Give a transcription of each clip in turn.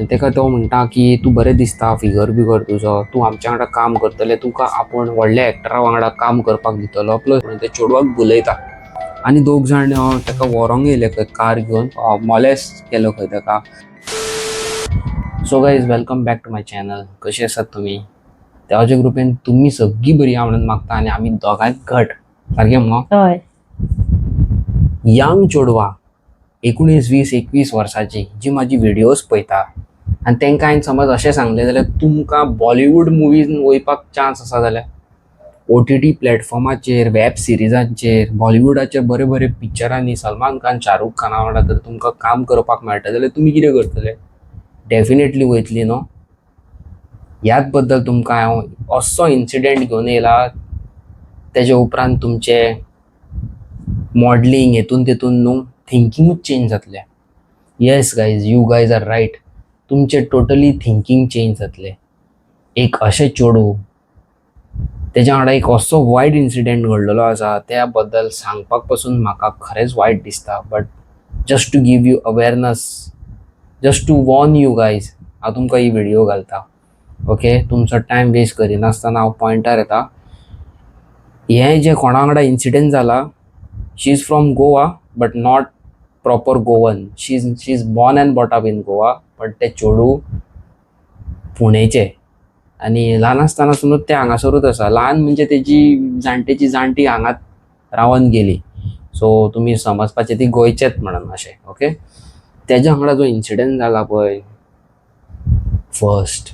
आनी ताका तो म्हणटा की तूं बरें दिसता, फिगर बिगर तुजो, तूं आमच्या वांगडा काम करतलें, तुका आपूण व्हडल्या एक्टरा वांगडा काम करपाक दितलो प्लस म्हणून ते चेडवाक भुलयता. आनी दोग जाण ताका व्हरोंक येयले खंय कार घेवन, मॉलेस्ट केलो खंय ताका. So guys, welcome back to my channel. कशी आसात तुमी? देवाच्या कृपेन तुमी सगळीं बरी आहा म्हणून मागता आनी आमी दोगांय घट सारकें मगो? हय. यंग चेडवां 19, 20, 21 वर्साची जी म्हाजी व्हिडियोज पळयता आनी तांकां हांवें समज अशें सांगलें जाल्यार तुमकां बॉलिवूड मुवीज वयपाक चान्स आसा जाल्यार ओटीटी प्लॅटफॉर्माचेर, वेब सिरिजांचेर, बॉलिवूडाचेर बरे बरे पिक्चरांनी सलमान खान, शाहरुख खाना वांगडा जर तुमकां काम करपाक मेळटा जाल्यार तुमी कितें करतले? डेफिनेटली वयतली न्हू? ह्याच बद्दल तुमकां हांव असो इन्सिडेंट घेवन येयला, तेजे उपरांत तुमचे मॉडलिंग हेतून तेतून न्हू थिंकिंगूच चेंज जातलें. Yes guys, you guys are right. तुमचें टोटली थिंकींग चेंज जातलें. एक अशें चेडूं, तेज्या वांगडा एक असो वायट इन्सिडेंट घडलेलो आसा, त्या बद्दल सांगपाक पासून म्हाका खरेंच वायट दिसता, but just to give you awareness, just to warn you guys, हांव तुमकां ही व्हिडियो घालता. ओके, तुमचो टायम वेस्ट करिनासतना हांव पॉयंटार येता. हें जें कोणा वांगडा इन्सिडेंट जाला, she is from Goa but not proper Goan. She is born and brought up in Goa, but ते चेडूं पुणेचें आनी ल्हान आसतनासूनच तें हांगासरूच आसा. ल्हान म्हणजे तेजी जाणटेची जाणटी हांगात रावन गेली, सो तुमी समजपाचें ती गोंयचेच म्हणून अशें. ओके, तेज्या वांगडा जो इन्सिडंट जाला पळय फर्स्ट,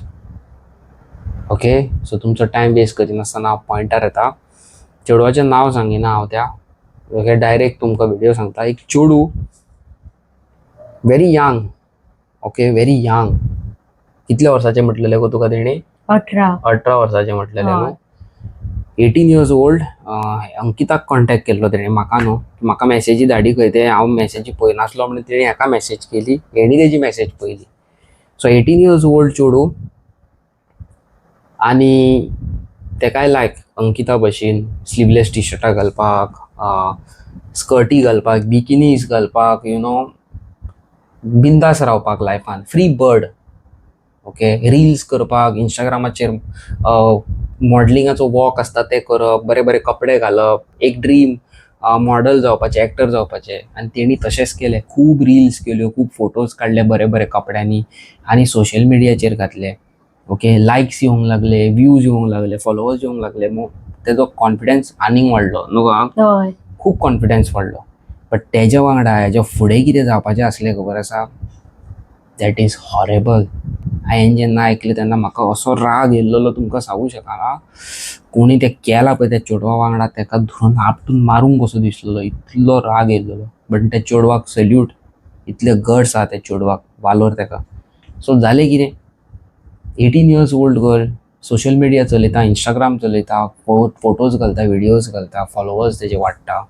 ओके, सो तुमचो टायम वेस्ट करिनासतना हांव पॉयंटार येता. चेडवाचें नांव सांगिना हांव त्या. ओके, डायरेक्ट तुमकां व्हिडियो सांगता. एक चेडूं, very young, okay, very young. कितल्या वर्साचें म्हटलेलें गो तुका तेणी? 18. 18 वर्साचें म्हटलेलें. हय. न्हू, 18 इयर्स ओल्ड. अंकिताक कॉन्टॅक्ट केल्लो तेणें, म्हाका न्हू. म्हाका मॅसेजी धाडी खंय ते, हांव मॅसेजी पळयनासलो म्हणून तेणी हेका मॅसेज केली, हेणी तेजी मॅसेज पळयली. सो 18 इयर्स ओल्ड चेडूं आनी तेकाय लायक अंकिता भशेन स्लिवलेस टी शर्टां घालपाक, स्कर्टी घालपाक, बिकिनीज घालपाक, you know बिंदास रावपाक लायफान, फ्री बर्ड, ओके, रिल्स करपाक, इंस्टाग्रामाचेर मॉडलिंगाचो वॉक आसता ते करप, बरे बरे कपडे घालप, एक ड्रीम मॉडल जावपाचें, एक्टर जावपाचें. आनी तेणी तशेंच केलें. खूब रिल्स केल्यो, खूब फोटोज काडले बरे बरे कपड्यांनी आनी सोशल मिडियाचेर घातले. ओके, लायक्स येवंक लागले, व्यूज येवंक लागले, फॉलोवर्स येवंक लागले. मग तेजो कॉन्फिडन्स आनीक वाडलो न्हू गो? हय. खूब कॉन्फिडन्स वाडलो. बट तेज्या वांगडा हेज्या फुडें कितें जावपाचें आसलें खबर आसा? That is horrible. हांवें जेन्ना आयकलें तेन्ना म्हाका असो राग येयल्लो, तुमकां सांगूंक शकना. कोणी तें केलां पळय त्या चेडवा वांगडा, ताका धरून आपटून मारूंक कसो दिसलेलो, इतलो राग येयल्लो. बट त्या चेडवाक सल्यूट, इतले गट्स आहा त्या चेडवाक, वालोर ताका. सो जालें कितें, 18 years old girl social media चलयता, इंस्टाग्राम चलयता, फोटोज घालता, व्हिडियोज घालता, फॉलोवर्स तेजे वाडटा.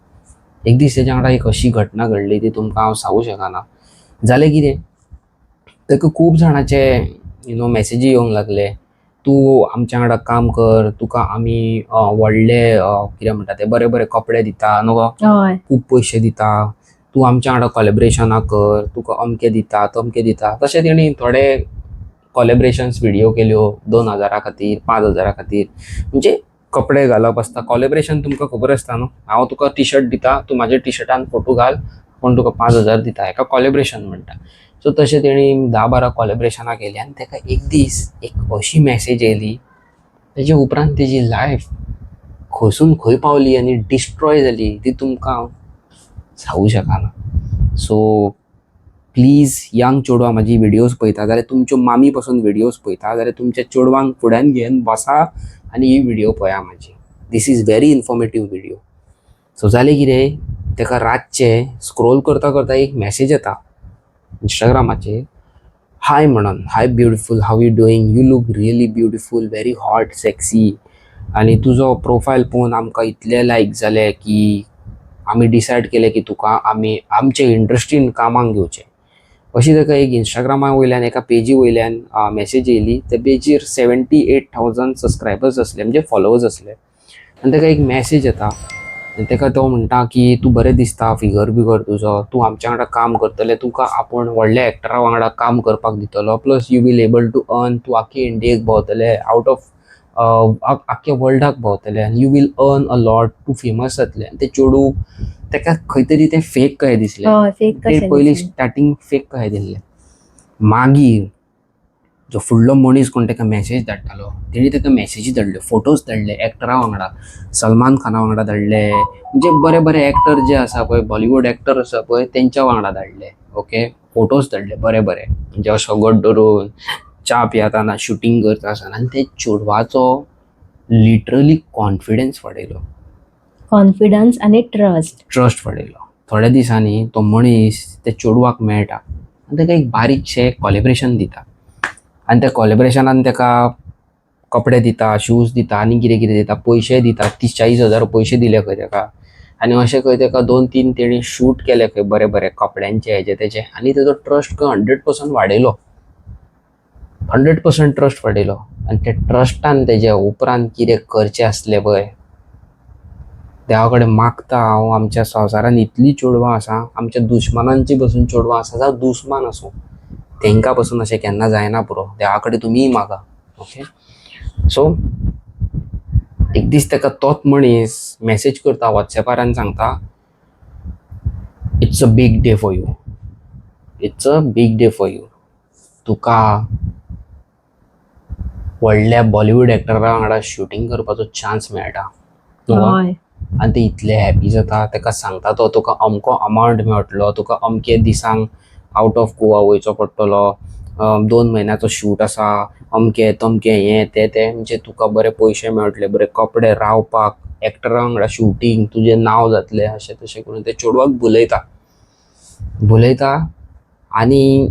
एक दीस तेज्या वांगडा एक अशी घटना घडली ती तुमकां हांव सांगूंक शकना. जालें कितें, ताका खूब जाणाचे you know मॅसेजी येवंक लागले, तूं आमच्या वांगडा काम कर, तुका आमी व्हडले कितें म्हणटा ते, बरे बरे कपडे दिता न्हू गो? हय. खूब पयशे दिता, तूं आमच्या वांगडा कॉलेब्रेशनां कर, तुका अमकें दिता, तमकें दिता. तशें तेणी थोडे कॉलेब्रेशन्स व्हिडियो केल्यो, 2000 खातीर, 5000 खातीर. म्हणजे कपडे घालप आसता कॉलेब्रेशन, तुमकां खबर आसता न्हू? हांव तुका टी शर्ट दिता, तूं म्हाज्या टी शर्टान फोटो घाल, पूण तुका 5000 दिता, हेका कॉलेब्रेशन म्हणटा. सो तशें तेणी 10-12 कॉलेब्रेशनां केली आनी ताका एक दीस एक अशी मॅसेज येयली, तेजे उपरांत तेजी लायफ खंयसून खंय पावली आनी डिस्ट्रॉय जाली ती तुमकां हांव सांगूं शकना. सो प्लीज, यंग चेडवां म्हाजी व्हिडियोज पळयता जाल्यार, तुमच्यो मामी पासून व्हिडियोज पळयता जाल्यार, तुमच्या चेडवांक फुड्यान घेवन बसा आनी ही व्हिडियो पळया म्हाजी. This is very informative video. So जालें कितें, ताका रातचें स्क्रोल करता करता एक मॅसेज येता इंस्टाग्रामाचेर, हाय म्हणून, "Hi beautiful, how you doing? You look really beautiful, very hot, sexy आनी तुजो प्रोफायल पळोवन आमकां इतले लायक जाले की आमी डिसायड केलें की तुका आमी आमचे इंडस्ट्रीन कामाक घेवचें." अशी ताका एक इंस्टाग्रामा वयल्यान एका पेजी वयल्यान मॅसेज येयली. त्या पेजीर 78,000 सबस्क्रायबर्स आसले, म्हणजे फॉलोवर्स आसले. आनी ताका एक मॅसेज येता आनी ताका तो म्हणटा की तूं बरें दिसता, फिगर बिगर तुजो, तूं आमच्या वांगडा काम करतलें, तुका आपूण व्हडल्या एक्टरा वांगडा काम करपाक दितलो, plus you will able to earn, तूं आख्खे इंडियेक भोंवतलें, आवट ऑफ आख्खे वर्ल्डाक भोंवतलें आनी you will earn a lot, तूं फेमस जातलें. आनी तें चेडूं ताका खंय तरी तें फेक कशें दिसलें. हय, फेक ते कशें पयलीं दिसलें. स्टार्टींग फेक कशें दिसलें. मागीर जो फुडलो मनीस कोण ताका मॅसेज धाडटालो, तेणी ताका मॅसेजी धाडल्यो, फोटोज धाडले एक्टरा वांगडा, सलमान खाना वांगडा धाडले, म्हणजे बरे बरे एक्टर जे आसा पळय, बॉलिवूड एक्टर आसा पळय, तेंच्या वांगडा धाडले. ओके, फोटोज धाडले बरे बरे, म्हणजे असो गट धरून च्या पियेताना, शुटींग करता आसतना. आनी ते चेडवाचो लिटरली कॉन्फिडन्स वाडयलो. कॉन्फिडन्स आनी ट्रस्ट. ट्रस्ट वाडयलो. थोड्या दिसांनी तो मनीस त्या चेडवाक मेळटा आनी ताका एक बारीकशें कॉलेब्रेशन दिता आनी त्या कॉलेब्रेशनान ताका कपडे दिता, शूज दिता आनी कितें कितें दिता, पयशे दिता. 30-40 हजार पयशे दिले खंय ताका. आनी अशें खंय ताका 2-3 तेणी शूट केले खंय बरे बरे कपड्यांचे हेजे तेजे, आनी तेजो ट्रस्ट खंय 100% वाडयलो, 100% ट्रस्ट वाडयलो. आनी त्या ट्रस्टान तेज्या उपरांत कितें करचें आसलें पळय, देवा कडेन मागता हांव, आमच्या संवसारांत इतलीं चेडवां आसा, आमच्या दुस्मानांची पसून चेडवां आसा, जावं दुस्मान आसूं, तेंकां पसून अशें केन्ना जायना पुरो, देवा कडेन तुमीय मागा. ओके, सो एक दीस ताका तोच मनीस मॅसेज करता वॉट्सॅपार आनी सांगता, it's a big day for you, it's a big day for you, तुका व्हडल्या बॉलिवूड एक्टरा वांगडा शुटींग करपाचो चान्स मेळटा. हय. आनी ते इतले हॅपी जाता. ताका सांगता तो, तुका अमको अमावंट मेळटलो, तुका अमके दिसांक आवट ऑफ गोवा वयचो पडटलो, 2 म्हयन्याचो शूट आसा, अमकें तमकें हें तें तें, म्हणजे तुका बरे पयशे मेळटले, बरे कपडे, रावपाक, एक्टरा वांगडा शुटींग, तुजें नांव जातलें, अशें तशें करून ते चेडवाक भुलयता, भुलयता. आनी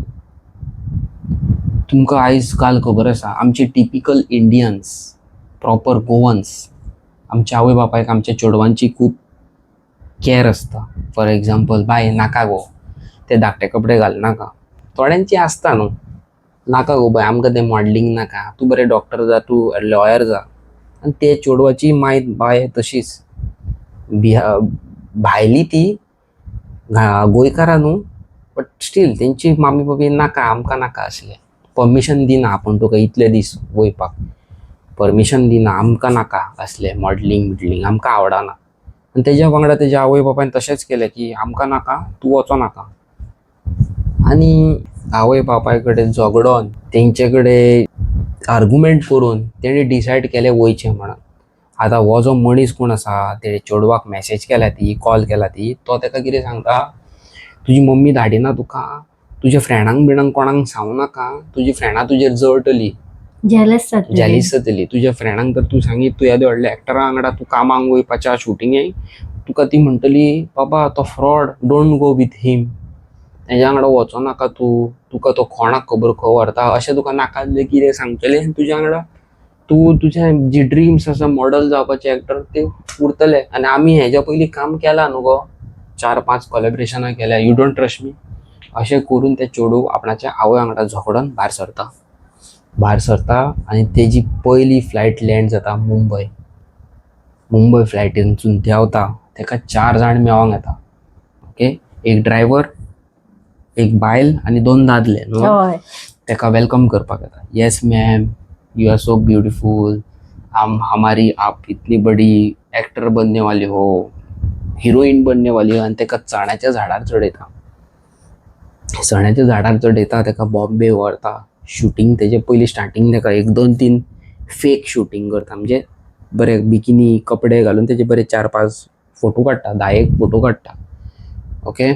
तुमकां आयज काल खबर आसा, आमचे टिपिकल इंडियन्स, प्रॉपर गोवन्स, आमच्या आवय बापायक आमच्या चेडवांची खूब कॅर आसता. फॉर एग्जाम्पल, बाय नाका गो ते धाकटे कपडे घालनाका, थोड्यांची आसता न्हू, नाका गो बाय आमकां तें मॉडलिंग नाका, तूं बरें डॉक्टर जा, तूं लॉयर जा. आनी ते चेडवाची माय बाय तशीच भायली ती गोंयकारां न्हू, बट स्टील तेंची मामी बाबी नाका, आमकां नाका आसलें, परमिशन दिना आपूण तुका इतले दीस वयपाक, परमिशन दिना, आमकां नाका असलें मॉडलिंग बिडलिंग, आमकां आवडना. आनी तेज्या वांगडा तेज्या आवय बापायन तशेंच केलें की आमकां नाका, तूं वचो नाका. आनी आवय बापाय कडेन झगडोन, तेंचे कडेन आर्गुमेंट करून तेणी डिसायड केलें वयचें म्हणून. आतां हो जो मनीस कोण आसा, तेणे चेडवाक मॅसेज केल्या ती, कॉल केला ती, तो ताका कितें सांगता, तुजी मम्मी धाडिना तुका, तुज्या फ्रेंडांक बिणांक कोणाक सांगू नाका, तुजी फ्रेंडां तुजेर जळटली, जेलस जातली, जेलीस जातली. तुज्या फ्रेंडांक तर तूं सांगीत तूं येदे व्हडल्या एक्टरा वांगडा तूं कामाक वयपाच्या शुटिंगेक, तुका ती म्हणटली बाबा तो fraud, don't go with him, तेज्या वांगडा वचो नाका तूं, तुका तो कोणाक खबर खंय व्हरता, अशें तुका नाका जाल्लें कितें सांगतलें. आनी तुज्या वांगडा तूं तुजें जी ड्रिम्स आसा मॉडल जावपाचे, एक्टर, ते उरतले. आनी आमी हेज्या पयलीं काम केलां न्हू गो, 4-5 कॉलेब्रेशनां केल्या, you don't trust me, अशें करून ते चेडूं आपणाच्या आवय वांगडा झगडोन भायर सरता, भायर सरता. आनी तेजी पयली फ्लायट लँड जाता मुंबय. मुंबय फ्लायटीनसून देंवता, ताका 4 जाण मेळोंक येता. ओके, एक ड्रायव्हर, एक बायल आनी 2 दादले न्हू, ताका welcome करपाक येता. Yes ma'am, you are so beautiful, हमारी आप इतनी बडी एक्टर बनने वाली हो, हिरोईन बनने वाली हो. आनी ताका चण्याच्या झाडार चडयता, चण्याच्या झाडार चडयता, ताका बॉम्बे व्हरता. शुटींग तेजे पयलीं स्टार्टींग ताका 1-2-3 फेक शुटींग करता, म्हणजे बरे बिकिनी कपडे घालून तेजे बरे 4-5 फोटो काडटा, 10 फोटो काडटा. ओके,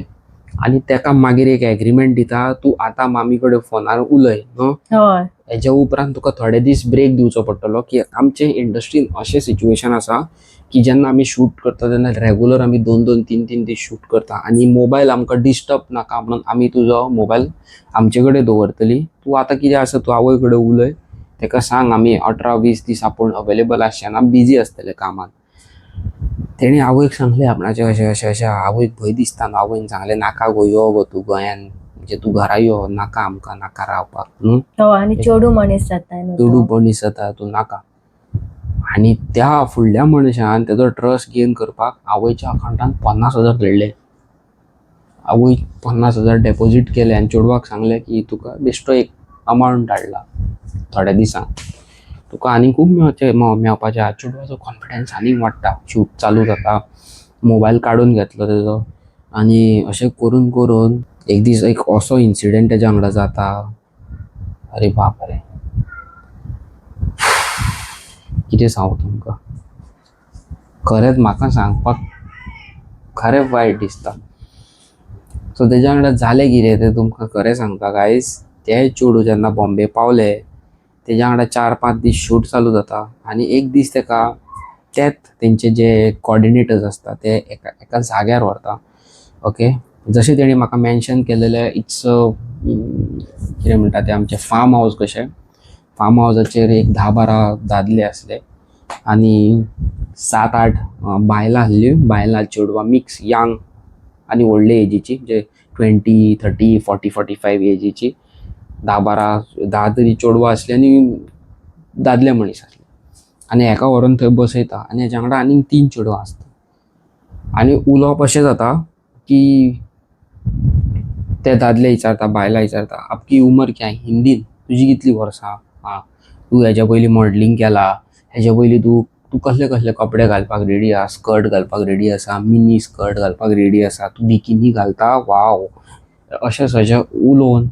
आनी ताका मागीर एक एग्रीमेंट दिता, तूं आतां मामी कडेन फोनार उलय न्हू, हेज्या उपरांत तुका थोडे दीस ब्रेक दिवचो पडटलो, की आमचे इंडस्ट्रीन अशें सिच्युएशन आसा की जेन्ना आमी शूट करता तेन्ना रेगुलर आमी 2-2, 3-3 दीस शूट करता आनी मोबायल आमकां डिस्टर्ब नाका म्हणून आमी तुजो मोबायल आमचे कडेन दवरतली. तूं आतां कितें आसा तूं आवय कडेन उलय, ताका सांग आमी 18-20 दीस आपूण अवेलेबल आसचे ना, बिजी आसतले कामान. तेणी आवयक सांगलें आपणाचें अशें अशें अशें. आवयक भंय दिसता न्हू, आवयन सांगलें नाका गो, यो गो तूं गोंयान, म्हणजे तूं घरा यो, नाका आमकां, नाका रावपाक न्हू. आनी चेडूं मनीस जाता न्हू चेडूं मनीस जाता तूं, नाका. आनी त्या फुडल्या मनशान तेजो ट्रस्ट गेन करपाक आवयच्या अकावंटान 50,000 धाडले. आवय 50,000 डेपोजीट केले आनी चेडवाक सांगलें की तुका बेश्टो एक अमावंट धाडला, थोड्या दिसांक तुका आनी खूब मेळचें, मेळपाचें आहा. चेडवाचो कॉन्फिडन्स आनीक वाडटा, शूट चालू जाता, मोबायल काडून घेतलो तेजो. आनी अशें करून करून एक दीस एक असो इन्सिडंट तेज्या वांगडा जाता. अरे बाप रे, कितें सांगू तुमकां, खरेंच म्हाका सांगपाक खरें वायट दिसता. सो तेज्या वांगडा जालें कितें तें तुमकां खरें सांगता गायज. ते चेडूं जेन्ना बॉम्बे पावले, तेज्या वांगडा 4-5 दीस शूट चालू जाता आनी एक दीस तेका तेच तेंचे जे कॉर्डिनेटर्स आसता ते एका एका जाग्यार व्हरता. ओके, जशें तेणी म्हाका मेन्शन केलेलें, it's कितें म्हणटा तें, आमचें फार्म हावज कशें. फार्म हावजाचेर एक 10-12 दादले आसले आनी 7-8 बायलां आसलीं. बायलां चेडवां मिक्स, यंग आनी व्हडले एजीची, म्हणजे 20, 30, 40, 45 एजीची 10-12, 10 तरी चेडवां आसलीं आनी दादले मनीस आसले. आनी हेका व्हरोन थंय बसयता आनी हेच्या वांगडा आनीक 3 चेडवां आसता. आनी उलोवप अशें जाता की ते दादले विचारता, बायलां विचारता, आपकी उमर क्या है, हिंदीन, तुजी कितली वर्सां आं, तूं हेज्या पयलीं मॉडलिंग केलां, हेज्या पयलीं तूं तूं कसले कसले कपडे घालपाक रेडी आसा, स्कर्ट घालपाक रेडी आसा, मिनी स्कर्ट घालपाक रेडी आसा, तूं बिकिनी घालता, वाव, अशें सगळें उलोवन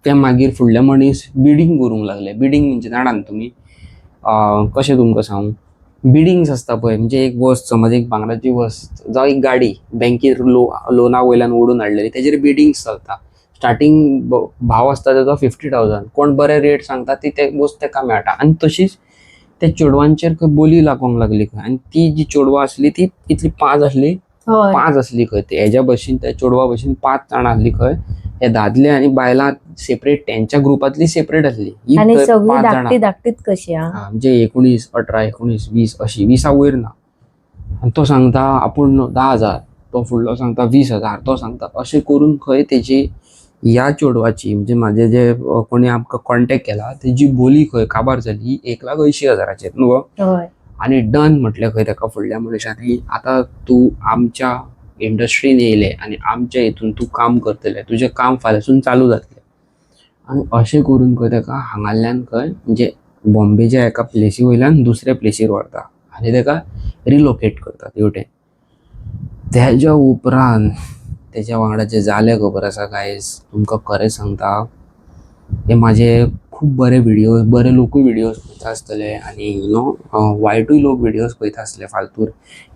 ते मागीर फुडले मनीस बिडींग करूंक लागले. बिडींग म्हणजे जाणा न्हू तुमी, कशें तुमकां सांगू, बिडींग्स आसता पळय, म्हणजे एक वस्त, समज एक भांगराची वस्त जावं एक गाडी बँकेर लोना वयल्यान ओडून हाडलेली, तेजेर बिडींग्स चलता. स्टार्टींग भाव आसता तेजो 50,000, कोण बरे रेट सांगता ती ते वस्त तेका मेळटा. आनी तशीच ते चेडवांचेर खंय बोली लागोंक लागली खंय. आनी ती जी चेडवां आसली ती कितली, 5 आसली, 5 आसली खंय. ते हेज्या भशेन, त्या चेडवा भशेन 5 जाणां आसली खंय. हे दादले आनी बायलां सेपरेट, तेंच्या ग्रुपांतली सेपरेट आसली. ही आनी थंय सगळी 5 जाणां. धाकटी धाकटीच कशी आहा. हा, म्हणजे 19, 18, 19, 20 अशी, 20 वयर ना. आनी तो सांगता आपूण 10,000, तो फुडलो सांगता 20,000, तो सांगता, अशें करून खंय तेजी ह्या चेडवाची, म्हणजे म्हाजे जे कोणी आमकां कॉन्टेक्ट केला तेजी बोली खंय काबार जाली 1,80,000चेर न्हू गो. आनी डन म्हटलें खंय तेका फुडल्या मनशांनी, आतां तूं आमच्या इंडस्ट्रीन येयलें आनी आमच्या हितून तूं काम करतलें, तुजें काम फाल्यांसून चालू जातलें. आनी अशें करून खंय तेका हांगाल्यान खंय, म्हणजे बॉम्बेच्या एका प्लेसी वयल्यान दुसऱ्या प्लेसीर व्हरता आनी तेका रिलोकेट करता तेवटेन. तेज्या उपरांत तेज्या वांगडा जें जालें खबर आसा गायज, तुमकां खरें सांगता, ते म्हाजे खूब बरे व्हिडियोज, बरे लोकूय व्हिडियोज पळयता आसतले आनी वायटूय लोक व्हिडियोज पळयता आसतले फालतूर.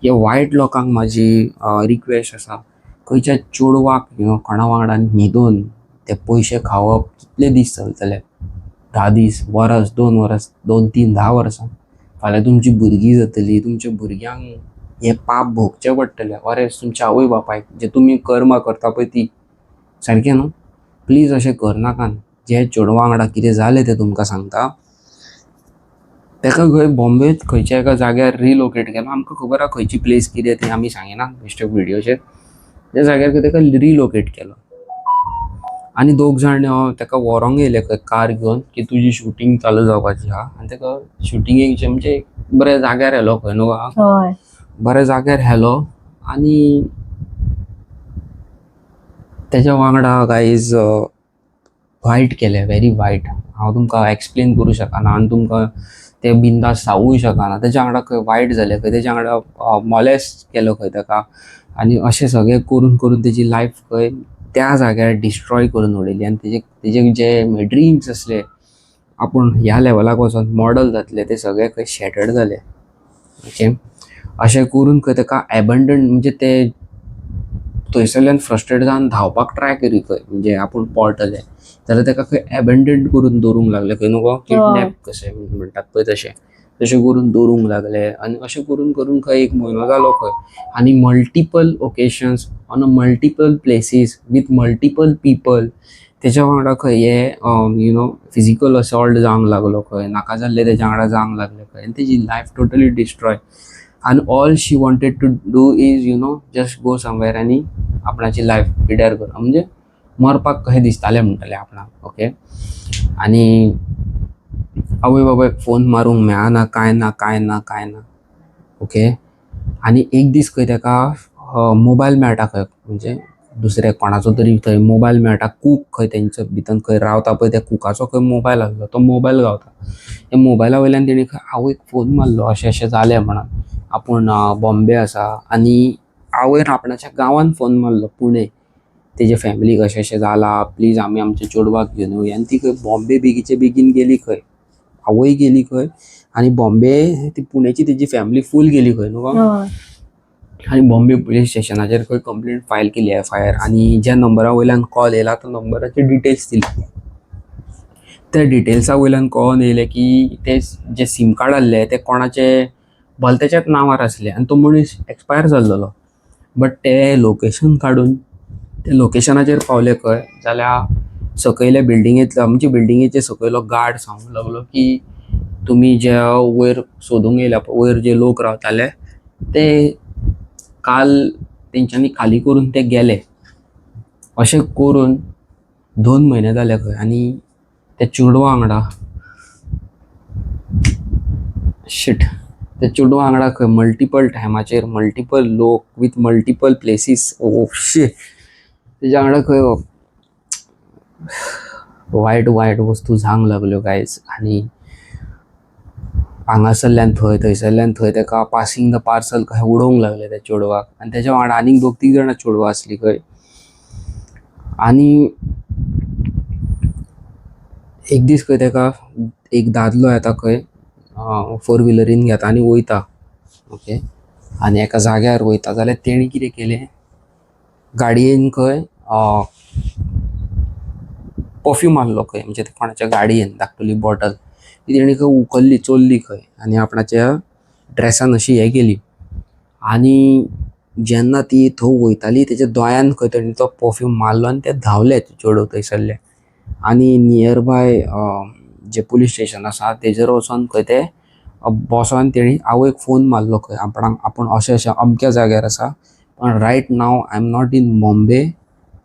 हे वायट लोकांक म्हाजी रिक्वेस्ट आसा, खंयच्या चेडवाक कोणा वांगडा न्हिदून ते पयशे खावप कितले दीस चलतले, 10 दीस, वरस, 2 वरस, 2, 3, 10 वर्सां. फाल्यां तुमची भुरगीं जातलीं, तुमच्या भुरग्यांक हें पाप भोगचें पडटलें, ऑर एल्स तुमच्या आवय बापायक, जे तुमी कर्मां करता पळय ती सारकें न्हू. प्लीज अशें करनाकात. जे चेडवा वांगडा कितें जालें तें तुमकां सांगता. तेका खंय बॉम्बेत खंयच्या एका जाग्यार रिलोकेट केलो, आमकां खबर आहा खंयची प्लेस कितें तें आमी सांगिना बेश्टे व्हिडियोचेर. त्या जाग्यार खंय तेका रिलोकेट केलो आनी दोग जाण तेका व्हरोंक येयले खंय कार घेवन की तुजी शुटींग चालू जावपाची आहा. आनी तेका शुटिंगेक म्हणजे बऱ्या जाग्यार व्हेलो खंय न्हू गो, बऱ्या जाग्यार व्हेलो आनी तेज्या वांगडा गायज वायट केलें, व्हेरी वायट. हांव तुमकां एक्सप्लेन करूं शकना आनी तुमकां तें बिंदास सांगूय शकना. तेज्या वांगडा खंय वायट जालें खंय, तेज्या वांगडा मॉलेस्ट केलो खंय तेका आनी अशें सगळें करून करून तेजी लायफ खंय त्या जाग्यार डिस्ट्रॉय करून उडयली. आनी तेजे जे ड्रिम्स आसले आपूण ह्या लेवलाक वचोन मॉडल जातले, ते सगळे खंय शॅटर्ड जाले. ओके, अशें करून खंय तेका एबंडन, म्हणजे ते थंयसरल्यान फ्रस्ट्रेट जावन धांवपाक ट्राय करी खंय, म्हणजे आपूण पळटले जाल्यार तेका खंय एबंडन करून दवरूंक लागले खंय न्हू गो, किडनॅप कशें म्हणटात पळय तशें, तशें करून दवरूंक लागले. आनी अशें करून करून खंय एक म्हयनो जालो खंय. आनी multiple occasions on a multiple places with multiple people तेज्या वांगडा खंय हे फिजिकल असॉल्ट जावंक लागलो खंय, नाका जाल्लें तेज्या वांगडा जावंक लागलें खंय. आनी तेजी लायफ टोटली डिस्ट्रॉय. आनी all she wanted to do is just go somewhere आनी आपणाची लायफ पिड्यार करप, म्हणजे मरपाक कशें दिसतालें म्हणटालें आपणाक. ओके, आनी आवय बापायक फोन मारूंक मेळना, कांय ना, कांय ना, कांय ना. ओके, आनी एक दीस खंय तेका मोबायल मेळटा खंय, म्हणजे दुसरे कोणाचो तरी थंय मोबायल मेळटा. कूक खंय तेंच्या भितर खंय रावता पळय, त्या कुकाचो खंय मोबायल आसलो, तो मोबायल गावता. त्या मोबायला वयल्यान तेणी खंय आवयक फोन मारलो, अशें अशें जालें म्हणून, आपूण बॉम्बे आसा. आनी आवयन आपणाच्या गांवान फोन मारलो पुणे, तेजे फॅमिलीक अशें अशें जालां, प्लीज आमी आमच्या चेडवाक घेवन येवया. आनी ती खंय बॉम्बे बेगीचे बेगीन गेली खंय, आवय गेली खंय, आनी बॉम्बे ती पुण्याची तेजी फॅमिली फूल गेली खंय न्हू. हय. आनी बॉम्बे पुलीस स्टेशनाचेर खंय कंप्लेंट फायल केली, एफआयआर. आनी ज्या नंबरा वयल्यान कॉल येयला त्या नंबराचे डिटेल्स दिले. त्या डिटेल्सा वयल्यान कळोन येयलें की ते जे सीम कार्ड आहले ते कोणाचे भलत्याच्याच नांवार आसले आनी तो मनीस एक्सपायर जाल्लो. बट ते लोकेशन काडून ते लोकेशनाचेर पावले खंय जाल्यार सकयल्या बिल्डिंगेंतलो, म्हणजे बिल्डिंगेचे सकयलो गार्ड सांगूंक लागलो की तुमी जे वयर सोदूंक येयल्या पळय, वयर जे लोक रावताले ते काल तेंच्यांनी खाली करून ते गेले. अशें करून 2 म्हयने जाले खंय. आनी त्या चेडवा वांगडा, शीट, त्या चेडवा वांगडा खंय मल्टिपल टायमाचेर मल्टिपल लोक with multiple places, oh she, तेज्या वांगडा खंय वायट वायट वस्तू जावंक लागल्यो गायज. आनी हांगासरल्यान थंय, थंयसरल्यान थंय तेका पासिंग the parcel कशें उडोवंक लागले त्या चेडवाक. आनी तेज्या वांगडा आनीक दोग तीग जाणां चेडवां आसलीं खंय. आनी एक दीस खंय तेका एक दादलो येता खंय, फोर व्हिलरीन घेता आनी वयता. ओके, आनी एका जाग्यार वयता जाल्यार तेणी कितें केलें, गाडयेन खंय परफ्यूम मारलो खंय, म्हणजे कोणाच्या गाडयेन धाकटुली बॉटल ती तेणी खंय उखल्ली, चोरली खंय, आनी आपणाच्या ड्रेसान अशी हें केली. आनी जेन्ना ती थंय वयताली तेच्या दोळ्यान खंय तेणी तो परफ्यूम मारलो आनी ते धांवले चेडूं थंयसरलें. आनी near by J police station आसा तेजेर वचोन खंय ते बसोन तेणी आवयक फोन मारलो खंय, आपणाक आपूण अशें अशें अमक्या जाग्यार आसा, पण right now I am not in Bombay,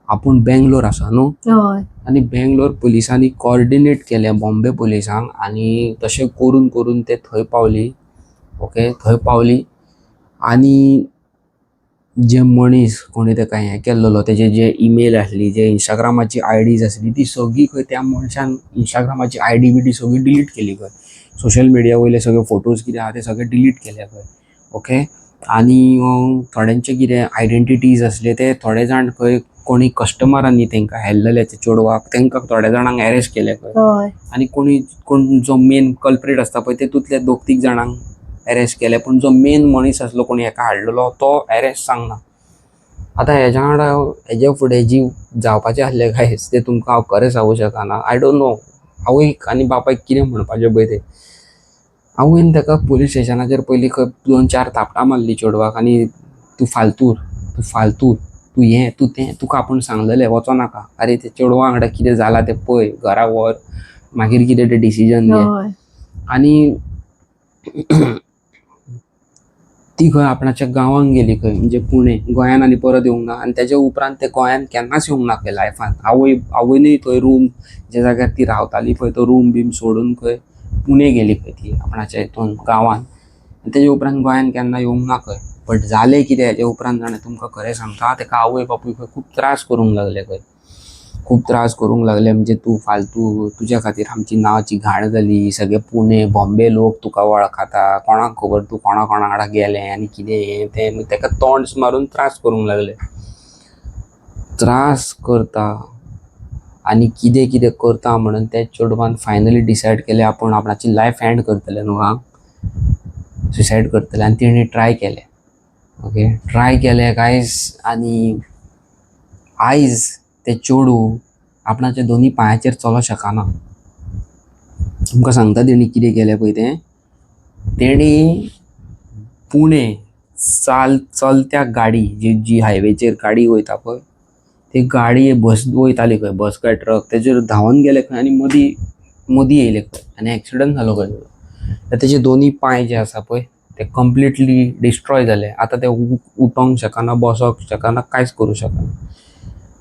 आपूण बेंगलोर आसा न्हू. हय. आनी बेंगलोर पुलिसांनी कॉर्डिनेट केलें बॉम्बे पुलिसांक आनी तशें करून करून ते थंय पावली. ओके, थंय पावली. आनी जे मनीस कोणी तेका हें केल्लो, तेजे जे ईमेल आसली, जे इंस्टाग्रामाची आयडीज आसली, ती सगळी खंय त्या मनशान इंस्टाग्रामाची आयडी बिडी सगळी डिलीट केली खंय. सोशल मिडिया वयले सगळे फोटोज कितें आहा ते सगळे डिलीट केले खंय. ओके, आनी थोड्यांचे कितें आयडेंटिटीज आसले ते थोडे जाण खंय कोणी कस्टमरांनी तेंकां हेल्लेले ते चेडवाक, तेंकां थोड्या जाणांक एरेस्ट केले खंय. हय. आनी कोणी कोण जो मेन कल्प्रीट आसता पळय तेतूंतले दोग तीग जाणांक एरेस्ट केले, पूण जो मेन मनीस आसलो कोणी हेका हाडलेलो तो एरेस्ट जावंक ना. आतां हेज्या वांगडा हेज्या फुडें जी जावपाचें आसलें गायज तें तुमकां हांव खरें सांगूंक शकना. I don't know आवयक आनी बापायक कितें म्हणपाचें पळय तें. आवयन ताका पुलीस स्टेशनाचेर पयलीं खंय दोन चार थापटां मारलीं चेडवाक आनी तूं फालतूर, तूं फालतूर, तूं हें, तूं तें, तुका आपूण सांगलेलें वचो नाका, आरे ते चेडवा वांगडा कितें जालां तें पळय, घरा व्हर, मागीर कितें तें डिसिजन घे. हय. आनी ती खंय आपणाच्या गांवांत गेली खंय, म्हणजे पुणे, गोंयान आनी परत येवंक ना. आनी तेज्या उपरांत ते गोंयान केन्नाच येवंक ना खंय लायफान. आवयनूय थंय रूम ज्या जाग्यार ती रावताली पळय तो रूम बीम सोडून खंय पुणे गेली खंय ती आपणाच्या हितून गांवान. आनी तेज्या उपरांत गोंयान केन्ना येवंक ना खंय. बट जालें कितें हेज्या उपरांत जाणा, तुमकां खरें सांगता, तेका आवय बापूय खंय खूब त्रास करूंक लागले खंय, खूब त्रास करूंक लागले. म्हणजे तूं फालतू, तुज्या खातीर आमची नांवाची घाण जाली, सगळे पुणे बॉम्बे लोक तुका वळखता, कोणाक खबर तूं कोणा कोणा वांगडा गेलें आनी कितें हें तें. तेका तोंड मारून त्रास करूंक लागले. त्रास करता आनी कितें कितें करता म्हणून त्या चेडवान फायनली डिसायड केलें आपूण आपणाची लायफ एंड करतलें न्हू, आं, सुसायड करतलें. आनी तेणी ट्राय केलें. ओके, ट्राय केलें गायज. आनी आयज तें चेडूं आपणाच्या दोनी पांयाचेर चलोंक शकना. तुमकां सांगता तेणी कितें केलें पळय तें. तेणी पुणे चलत्या गाडी, जी जी हायवेचेर गाडी वयता पळय ती गाडी, बस वयताली खंय, बस काय ट्रक, तेजेर धांवन गेले खंय आनी मदीं मदीं येयले खंय आनी एक्सिडंट जालो खंय. तेजे दोनी पांय जे आसा पळय ते कंप्लिटली डिस्ट्रॉय जाले. आतां ते उठोंक शकना, बसोंक शकना, कांयच करूं शकना.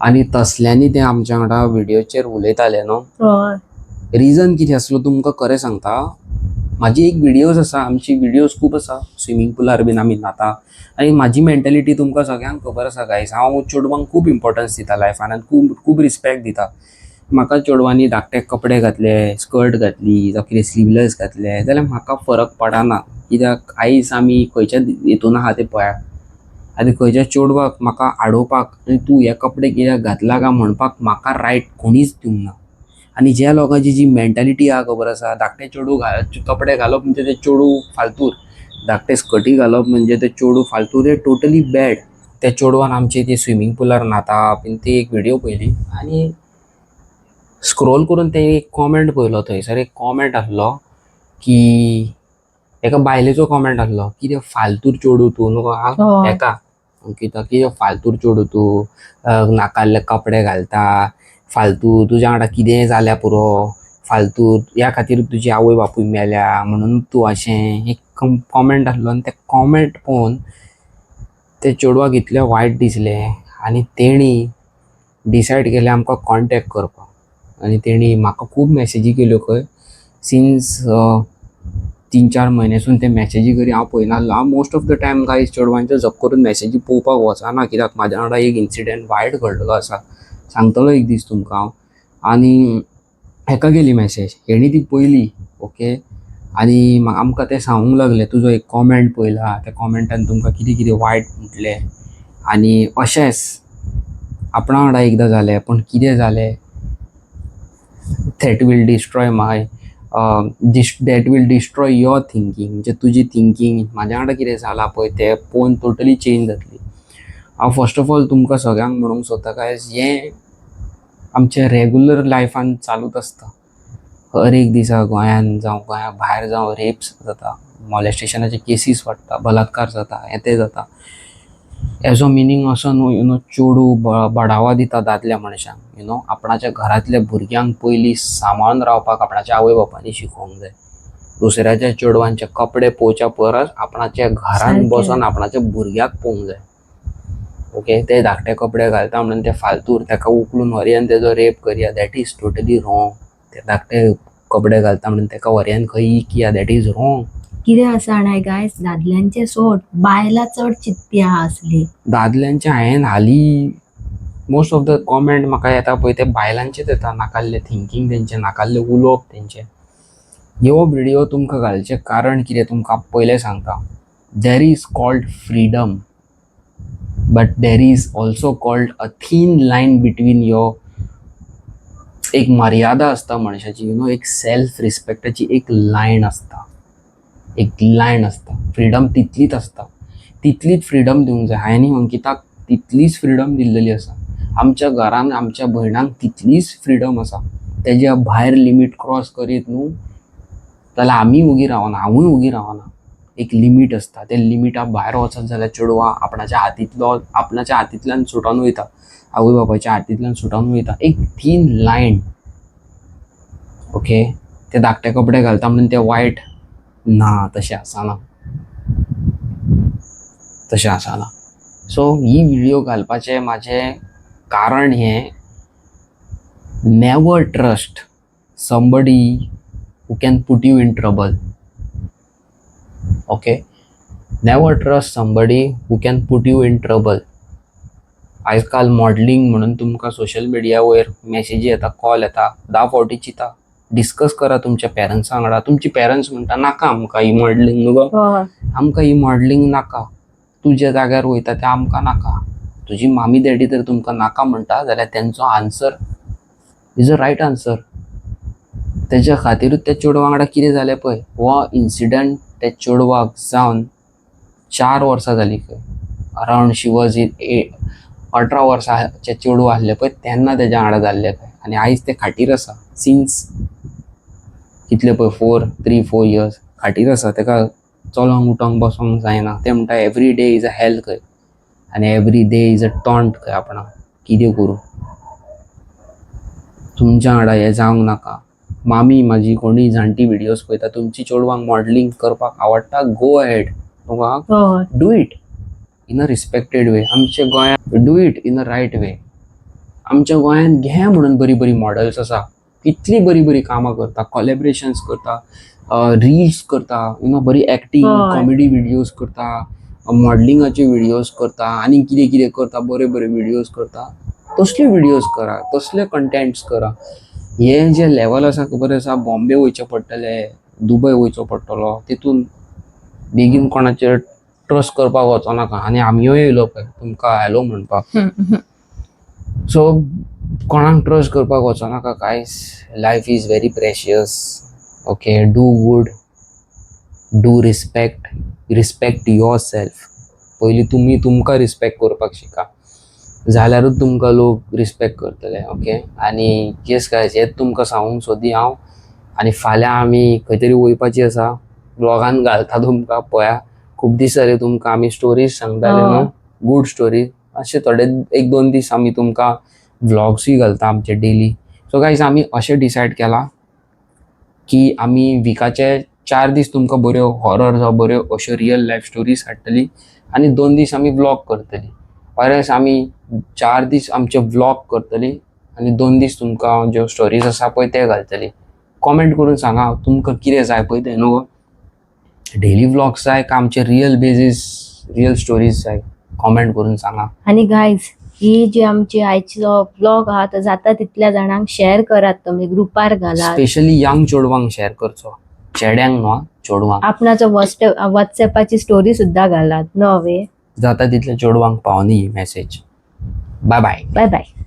आनी तसल्यांनी ते आमच्या वांगडा व्हिडियोचेर उलयताले न्हू. हय. रिजन कितें आसलो तुमकां खरें सांगता, म्हाजी एक विडियोज आसा, आमची विडियोज खूब आसा स्विमींग पुलार बीन आमी न्हाता. आनी म्हाजी मेंटेलिटी तुमकां सगळ्यांक खबर आसा गायज, हांव चेडवांक खूब इम्पोर्टन्स दिता लायफान आनी खूब खूब रिस्पेक्ट दिता. म्हाका चेडवांनी धाकटे कपडे घातले, स्कर्ट घातली जावं कितें स्लिवलेस घातले जाल्यार म्हाका फरक पडना, कित्याक आयज आमी खंयच्या हितून आहा तें पळयात. आनी खंयच्या चेडवाक म्हाका आडोवपाक आनी तूं हे कपडे कित्याक घातला काय म्हणपाक म्हाका रायट कोणीच दिवंक ना. आनी ज्या लोकांची जी मेंटेलिटी आहा खबर आसा, धाकटे चेडूं घाल कपडे घालप म्हणजे ते चेडूं फालतूर, धाकटे स्कर्टी घालप म्हणजे ते चेडूं फालतूर, हे टोटली बॅड. त्या चेडवान आमचे ते स्विमींग पुलार न्हाता बीन ती एक व्हिडियो पळयली आनी स्क्रोल करून ते एक कॉमेंट पळयलो. थंयसर एक कॉमेंट आसलो की एका बायलेचो कॉमेंट आसलो, कितें फालतूर चेडूं तूं न्हू एका अंकिता, कितें फालतूर चेडूं तूं, नाकाल्ले कपडे घालता फालतू, तुज्या वांगडा कितेंय जाल्यार पुरो फालतू, ह्या खातीर तुजी आवय बापूय मेल्या म्हणून तूं अशें, एक कॉमेंट आसलो. आनी ते कॉमेंट पळोवन ते चेडवाक इतलें वायट दिसलें आनी तेणी डिसायड केलें आमकां कॉन्टेक्ट करपाक. आनी तेणी म्हाका खूब मॅसेजी केल्यो खंय सिन्स 3-4 म्हयन्यासून ते मॅसेजी करी हांव पळयनासलो. हांव most of the time guys चेडवांच्यो जप करून मॅसेजी पळोवपाक वचना, कित्याक म्हाज्या वांगडा एक इन्सिडंट वायट घडलेलो आसा, सांगतलो एक दीस तुमकां हांव. आनी हेका गेली मॅसेज, हेणी ती पळयली ओके, आनी आमकां तें सांगूंक लागलें तुजो एक कॉमेंट पळयला, त्या कॉमेंटान तुमकां कितें कितें वायट म्हटलें आनी अशेंच आपणा वांगडा एकदां जालें, पूण कितें जालें that will destroy my that will destroy your thinking. म्हणजे तुजी थिंकींग म्हाज्या वांगडा कितें जालां पळय तें पळोवन टोटली चेंज जातली. हांव फर्स्ट ऑफ ऑल तुमकां सगळ्यांक म्हणूंक सोदता काय हें आमच्या रेगुलर लायफान चालूच आसता. हर एक दिसा गोंयान जावं गोंया भायर जावं रेप्स जाता, मॉलेस्टेशनाचे केसीस वाडटा, बलात्कार जाता, हें तें जाता. हेजो मिनींग असो न्हू you know चेडूं बडावा दिता दादल्या मनशांक, you know आपणाच्या घरांतल्या भुरग्यांक पयलीं सांबाळून रावपाक आपणाच्या आवय बापायनी शिकोवंक जाय. दुसऱ्याच्या चेडवांचे कपडे पळोवच्या परस आपणाच्या घरान बसून आपणाच्या भुरग्याक पळोवंक जाय. ओके, ते धाकटे कपडे घालता म्हणून ते फालतूर, ताका उखलून व्हरया आनी तेजो रेप करया, that is totally wrong. ते धाकटे कपडे घालता म्हणून ताका व्हरया आनी खंय इकया, that is wrong. कितें आसा जाणा गायज, दादल्यांचे सोड बायलां चड चिंतपी आहा असली. दादल्यांचे हांवें हालीं मोस्ट ऑफ the comment म्हाका येता पळय ते बायलांचेच येता, नाकाल्ले थिंकींग तेंचें, नाकाल्लें उलोवप तेंचें. ह्यो विडियो तुमकां घालचें कारण कितें तुमकां पयलें सांगता. There is called freedom, but there is also called a thin line between your, एक मर्यादा आसता मनशाची, you know एक सेल्फ रिस्पेक्टाची एक लायन आसता, एक लायन आसता. फ्रिडम तितलीच आसता, तितलीच फ्रिडम दिवंक जाय. हांवें अंकिताक तितलीच फ्रिडम दिल्लेली आसा, आमच्या घरान आमच्या भयणांक तितलीच फ्रिडम आसा. तेज्या भायर लिमीट क्रॉस करीत न्हू जाल्यार आमी ओगी रावना, हांवूय ओगी रावना. एक लिमीट आसता, त्या लिमिटा भायर वचत जाल्यार चेडवां आपणाच्या हातींतलो आपणाच्या हातींतल्यान सुटोन वयता, आवय बापायच्या हातींतल्यान सुटोन वयता. एक थीन लायन. ओके, ते धाकटे कपडे घालता म्हणून ते वायट ना, तशें आसना, तशें आसना. सो ही विडियो घालपाचें म्हाजें कारण हें, never trust somebody who can put you in trouble. Okay, never trust somebody who can put you in trouble. आयजकाल मॉडलिंग म्हणून तुमकां सोशल मिडिया वयर मॅसेजी येता, कॉल येता, 10 फावटी चिंता, डिस्कस करा तुमच्या पेरंट्सां वांगडा. तुमची पेरंट्स म्हणटा नाका आमकां ही मॉडलिंग न्हू गो, आमकां ही मॉडलिंग नाका, तूं ज्या जाग्यार वयता तें आमकां नाका. तुजी मामी डॅडी जर तुमकां नाका म्हणटा जाल्यार तेंचो answer is a right answer. तेज्या खातीरूच त्या चेडवा वांगडा कितें जालें पळय, हो इन्सिडंट त्या चेडवाक जावन 4 वर्सां जालीं खंय, अरावंड शी वॉज इन 18 वर्सांचें चेडूं आसलें पळय तेन्ना तेज्या वांगडा जाल्लें खंय, आनी आयज तें खाटीर आसा सिन्स कितले पळय 4-3-4 इयर्स खाटीर आसा. तेका चलोंक उठोंक बसोंक जायना. तें म्हणटा every day is a hell खंय, आनी every day is a taunt खंय आपणाक. कितें करूं, तुमच्या वांगडा हें जावंक नाका. मामी म्हाजी कोणूय जाणटी विडियोज पळयता, तुमची चेडवांक मॉडलिंग करपाक आवडटा, गो अहेड, तुका do it in a respected way. आमच्या गोंयांत do it in a right way. आमच्या गोंयांत घे म्हणून बरी बरी मॉडल्स आसा, कितली बरी बरी कामां करता, कॉलेब्रेशन्स करता, रिल्स करता, you know, बरी एक्टींग, कॉमेडी व्हिडियोज करता, मॉडलिंगाचे व्हिडियोज करता आनी कितें कितें करता, बरे बरे व्हिडियोज करता. तसले व्हिडियोज करा, तसले कंटेंट्स करा. हे जे लेवल आसा, खबर आसा, बॉम्बे वयचें पडटलें, दुबय वयचो पडटलो, तितून बेगीन कोणाचेर ट्रस्ट करपाक वचोनाका. आनी आमीय येयलो पळय तुमकां हॅलो म्हणपाक. सो कोणाक ट्रस्ट करपाक वचोनाका guys. Life is very precious, okay? Do good, do respect, respect yourself. पयलीं तुमी तुमकां रिस्पेक्ट करपाक शिका, जाल्यारूच तुमकां लोक रिस्पेक्ट करतले, ओके? आनी येस गायज, हेच तुमकां सांगूंक सोदी हांव. आनी फाल्यां आमी खंय तरी वयपाची आसा, ब्लॉगान घालता तुमकां, पळया. खूब दीस जाले तुमकां आमी स्टोरीज सांगताले न्हू, गूड स्टोरीज. अशे थोडे एक दोन दीस आमी तुमकां व्लॉग्सूय घालता आमचे डेली. सो गायज, आमी अशें डिसायड केलां की आमी विकाचे 4 दीस तुमकां बऱ्यो हॉरर जावं बऱ्यो अश्यो रियल लायफ स्टोरीज हाडटली आनी 2 दीस आमी व्लॉग करतली, ऑर एल्स आमी 4 दीस आमचे व्लॉग करतली आनी 2 दीस तुमकां ज्यो स्टोरीज आसा पळय ते घालतली. कॉमेंट करून सांगा तुमकां कितें जाय पळय तें न्हू, डेली व्लॉग्स जाय काय आमचे रियल बेजीस रियल स्टोरीज जाय, कॉमेंट करून सांगा. आणि गायज, ही जी आमची आयचो ब्लॉग आहा तो जाता तितल्या जाणांक शेअर करात, तुम्ही ग्रुपार घालात. स्पेशली यंग चेडवांक शेअर करचो, चेड्यांक न्हू, चेडवांक. आपणाचो व्हॉट्सएपाची स्टोरी सुद्धा घालात न्हय. जाता तितल्या चेडवांक पावनी ही message. Bye bye. Bye bye.